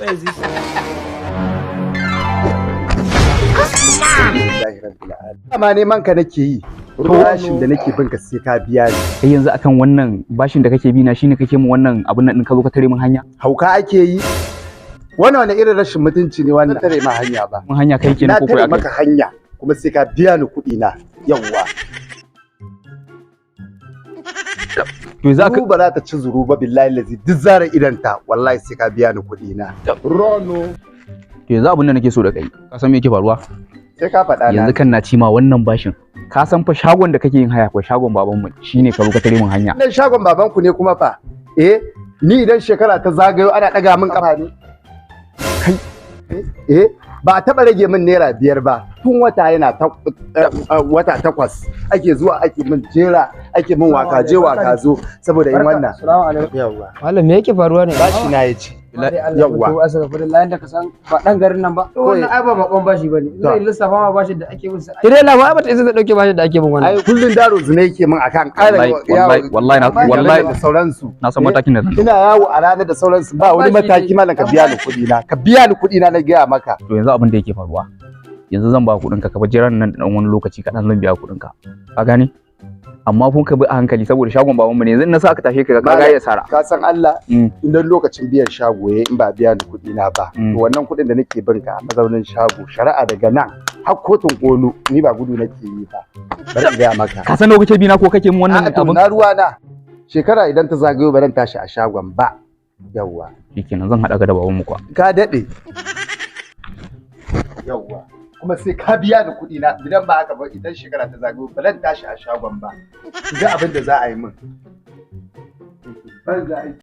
Where is this? Amma neman ka nake yi. Bashin da nake bin ka sai ka biya ni. Kai yanzu akan wannan bashin da kake bi na shine kake min wannan abun nan din, ka zo ka tare min hanya. Hauka ake yi. Wannan wani irin rashin mutunci ne wannan? Tare ma hanya ba. Mun hanya kai Na kenan ko tare koyi akai? maka hanya kuma sai ka biya ni kuɗi na. Yawwa. To yanzu aka Zuru ba za ta ci zuru ba, billahi lazi, duk zara idanta, wallahi sai ka biya ni kuɗi na. Rono. To yanzu abun da nake so da kai, ka san me yake faruwa? Sai ka faɗa na. Yanzu kan na ci ma wannan bashin. Ka san fa shagon da kake yin haya ko shagon babanmu shine ka zo ka tare min hanya. Nan shagon babanku ne kuma fa. Eh, ni idan shekara ta zagayo ana ɗaga min kafa ne. Kai. Eh, ba a taɓa rage min ₦5 ba. Tun wata yana wata 8 ake zuwa ake min jera, ake min waka je waka zo saboda yin wannan. Assalamu alaikum. Yawwa. Malam, me yake faruwa ne? Bashi na ya ci. Yawwa. Yawwa. Astaghfirullah, yanda ka san ba dan garin nan ba. To wannan ai ba bakon bashi bane. Zai lissafa ma bashin da ake bin sa. Tirela ba ba ta isa ta dauke bashin da ake bin wannan. Ai kullun daro zune yake min akan ƙara Wallahi wallahi na wallahi da sauransu. na san matakin da zan Ina yawo a ranar da sauransu, ba wani mataki malam, ka biya ni kuɗi na. Ka biya ni kuɗi na, na gaya maka. To yanzu abin da yake faruwa, yanzu zan ba kuɗin ka, ka jiran nan da dan wani lokaci kaɗan zan biya kuɗin ka. Ka gane? Amma kun ka bi a hankali saboda shagon babanmu ne, yanzu in na sa aka tashe ka ka ga ya sara. Ka san Allah, idan lokacin biyan shago yayi in ba biya ni kuɗi na ba, to wannan kuɗin da nake bin ka a mazaunin shago, shari'a daga nan har kotun kolu, ni ba gudu nake yi ba. Bari in gaya maka. Ka san nawa kake bi na ko kake min wannan A'a, to abin? na ruwa na. Shekara idan ta zagayo ba zan tashi a shagon ba. Yawwa. Shikenan, zan haɗa ka da babanmu kuwa. Ka daɗe. Yawwa. Kuma sai ka biya ni kuɗi na, idan ba haka ba, idan shekara ta zagayo ba zan tashi a shagon ba. Ga abin da za a yi min. Ban za a yi.